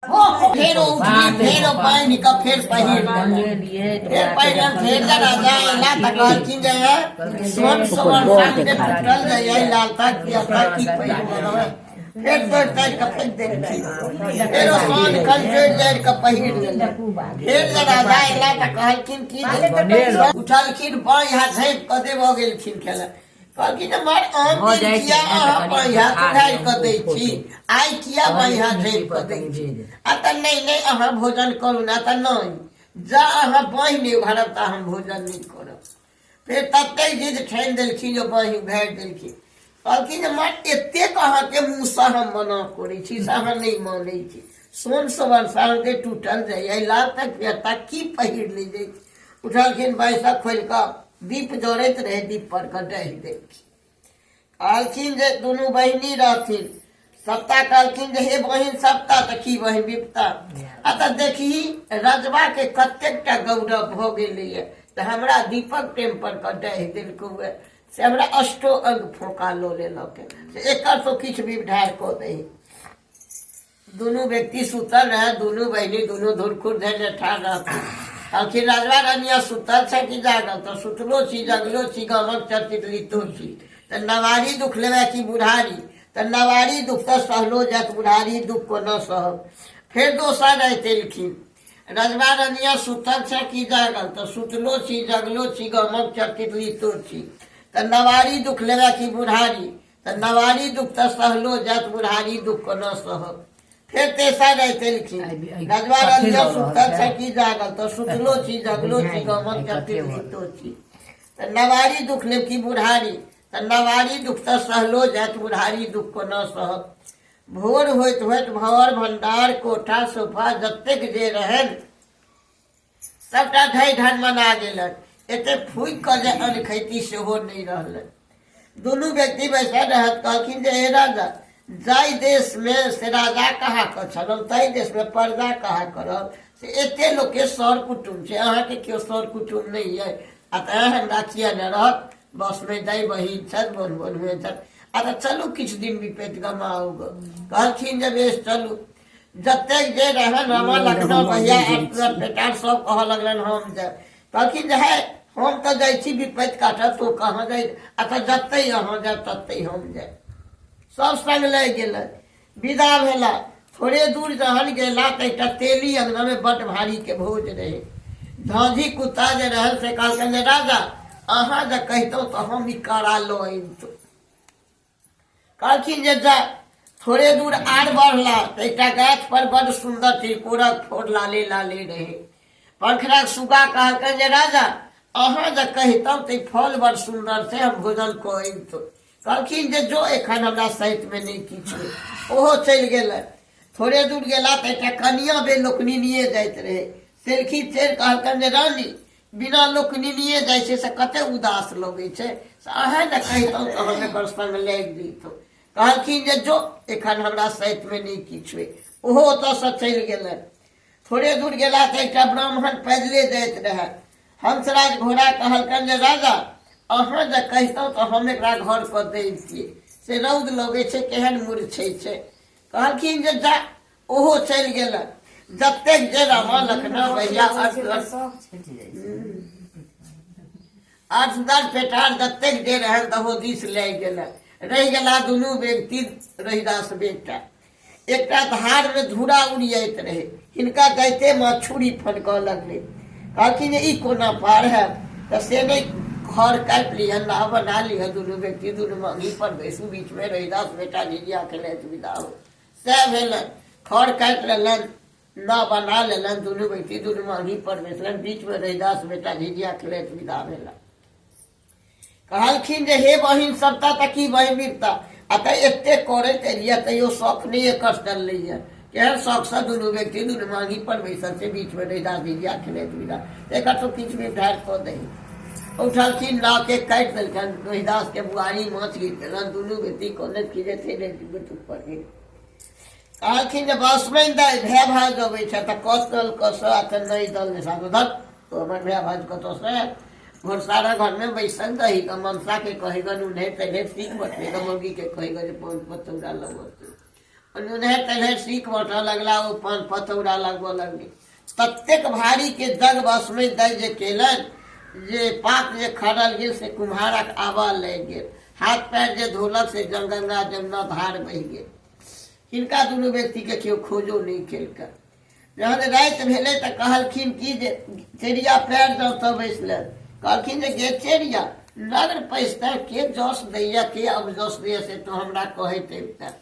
फेर उठली, फेर पानि के फेर पहिर फेर पहिरल, फेर जरा जाय एला तऽ कहलखिन जे सोन सोन साँझ के टूटल जाय लाल तक पियर की पहिर लेबै। फेर तोड़ि ताड़ि कऽ फेंक देलखिन। फेर ओ सोन खन जोड़ि जाड़ि कऽ पहिर लेलक। फेर जरा जाय एला तऽ कहलखिन की जे उठलखिन, बाँहि हाथ झाँपि कऽ देबऽ गेलखिन खेलऽ। कहलखिन जे मार आम भऽ दिन जाइ छै किया ने तऽ अहाँ कनि बाँहि हाथ बुखार उघारि कऽ दै फोटो। छी, आइ किया बाँहि हाथ झाँपि कऽ दै छी? आ तऽ नहि नहि, अहाँ भोजन करू ने। तऽ नहि, जा अहाँ बाँहि नहि उघारब तऽ हम भोजन नहि करब। फेर ततेक जिद ठानि देलखिन जे बाँहि उघारि देलखिन। कहलखिन जे माँ, एतेक अहाँके मुँहसँ हम मना करै छी से अहाँ नहि मानै छी। सोन सवर सालके टूटल जाइए, लाल तक पियता की पहिर लै जाइ छी? उठलखिन, बाँहिसँ खोलि कऽ दीप जरैत रहै, दीप पर कऽ डहि देलखिन। कहलखिन जे दुनू बहिनी रहथिन। सप्ता कहलखिन जे हे बहिन सप्ता, तऽ की बहिन विपता? आ तऽ देखही रजवा के कतेक टा गौरव भऽ गेलैए तऽ हमरा दीपक टेम पर कऽ डहि देलकौ, से हमरा अष्टो अंग फोका लऽ लेलक, से एकर तो किछु भी ढार कऽ दही। दुनू व्यक्ति सुतल रहे, दुनू बहिनी दुनू धुरखुर धरि ठाढ़ रहथिन। कहलखिन, राजवा रनिया, सुतल छै कि जागल? तऽ सुतलो छी, जगलो छी, गामक चर्चित लीतो छी। तऽ नवारी दुख लेबै कि बुढ़ारी? तऽ नवारी दुख तऽ सहलो जायत, बुढ़ारी दुख कोना सहब? फेर दोसर राति एलखिन, रजवा रनिया, सुतल छै कि जागल? तऽ सुतलो छी, जगलो छी, गामक चर्चित लीतो छी। तऽ नवारी दुख लेबै कि बुढ़ारी? तऽ नवारी दुख तऽ सहलो जायत, बुढ़ारी दुख कोना सहब? फेर तेसर राति एलखिन, रजवा रनिया, सुतल छै कि जागल? तऽ सुतलो छी, जगलो छी, गामक चर्चित लीतो छी। तऽ नवारी दुख लेब कि बुढ़ारी? तऽ नवारी दुख तऽ सहलो जायत, बुढ़ारी दुख कोना सहब? भोर होइत होइत भवर भंडार कोठा सोफा जतेक जे रहनि सबटा ढहि ढन मना गेलनि। एते फूकि कऽ जे अन्न खैती सेहो नहि रहलनि। दुनू व्यक्ति बैसल रहत। कहलखिन जे हे राजा, जाहि देशमे से राजा कहा कऽ छलहुँ ताहि देशमे पर्दा कहा करब, से एते लोकके सर कुटुम छै, अहाँके केओ सर कुटुम नहि अइ। आ तैँ हमरा किया नहि रहत? बसमे दाइ बहिन छथि, बन बन्हुए छथि। आ तऽ चलू, किछु दिन विपैत गमाउ गऽ। कहलखिन जे बेस चलू। जतेक जे रहन, रामा लखना भैया अर्थदर बेटा सब कहऽ लगलनि हम जायब। कहलखिन जे है, हम तऽ जाइ छी विपैत काटब, तू कहाँ जाइ? आ तऽ जतै अहाँ जायब ततै हम जायब। सब संग लागि गेलनि। विदा भेला। थोड़े दूर जहन गेला तऽ एकटा तेली अंगनामे बड्ड भारीके भोज रहै। झाँझी कुत्ता जे रहल से कहलकनि जे राजा, अहाँ जे कहितहुँ तऽ हम ई कारा लऽ अबितहुँ। कहलखिन जे जा। थोड़े दूर आर बढ़ला तऽ एकटा गाछ पर बड्ड सुन्दर त्रिकोणक फोड़ लाले लाले रहे। पंखरा सुगा कहलकनि जे राजा, अहाँ जे कहितहुँ तऽ ई फल बड़ सुन्दर छै, हम भोजन कऽ अबितहुँ। कहलखिन जे जो, एखन हमरा साइतमे नहि किछु। ओहो चलि गेलनि। थोड़े दूर गेला तऽ एकटा कनिया बे लोकनिनिये जाइत रहै। सेलखी फेर कहलकनि जे रानी, बिना लोक निनिये जाइ छै से कते उदास लगै छै, से अहेँ ने कहितहुँ तऽ हम एकर संग लागि जैतहुँ। कहलखिन जे जो, एखन हमरा साइतमे नहि किछु अइ। ओहो ओतऽसँ चलि गेलनि। थोड़े दूर गेला तऽ एकटा ब्राह्मण पैदले जाइत रहए। हंसराज घोड़ा कहलकनि जे राजा, अहाँ जे कहितहुँ तऽ हम एकरा घर कऽ दैतियै, से रौद लगै छै, केहन मुरछै छै। कहलखिन जे जा। ओहो चलि गेलनि। जतेक जे रामा लखना भैया अर्थदर पेटार जतेक जे रहनि दहो दिस लागि गेलनि। रहि गेला दुनू व्यक्ति, रहिदास बेटा। एकटा धारमे धूरा उड़ियाइत रहै। हिनका जाइते माँ छुरी फनकऽ लगलै। कहलखिन जे ई कोना पार हैत? तऽ से नहि, खर काटि लिअ, नाव बना लिअ, दुनू व्यक्ति दुनू मांगी पर बैसू, बीचमे रहिदास बेटा झिझिया खेलैत विदा हो। सएह भेलनि। खर काटि लेलनि, नाव बना लेलनि, दुनू व्यक्ति दुनू मांगी पर बैसलनि, बीचमे रहिदास बेटा झिझिया खेलैत विदा भेलनि। कहलखिन जे हे बहिन सबटा, तऽ की बहिन बिपता? आ तऽ एते करैत एलियै तैयो शौख नहि एकर चललैए। केहन शौखसँ दुनू व्यक्ति दुनू मांगी पर बैसल छै, बीचमे रहिदास झिझिया खेलैत विदा, एकर तो किछु भी ढारि कऽ दही। उठलखिन, नावके काटि देलखिन, रोहिदासके बुआरी माछ घीच देलनि। दुनू व्यक्ति कोने खींचैत ऊपर गेल। कहलखिन जे बसमनि दाइ, भाय भाज अबै छै तऽ कतल कसऽ आ तऽ नहि दल नहि साधु धत तो हमर भाय भाज कतऽसँ आयल? घोड़सारा घरमे बैसल रही तऽ मनसाके कही गऽ, उन्हे तन्हे सीख बतबे गऽ, मौगीके कही गऽ जे पान पतौरा लगत। नूनहर तनहर सीख बाँटऽ लगला, ओ पान पतौरा लगबऽ लगली। ततेक भारी के जग बसमे दै जे केलनि जे पात जे खड़ल गेल से कुम्हारक आबऽ लागि गेल, हाथ पैर जे धोलक से गंगा जमुना धार बहि गेल। हिनका दुनू व्यक्तिके केओ खोजो नहि केलकनि। जहन राति भेलै तऽ कहलखिन कि जे चेरिया पैर जँ तऽ बैसलनि, कहलखिन जे गे चेरिया, नगर पैसता के जस दैया के अबजस दैया से तो हमरा कहैत अबिता।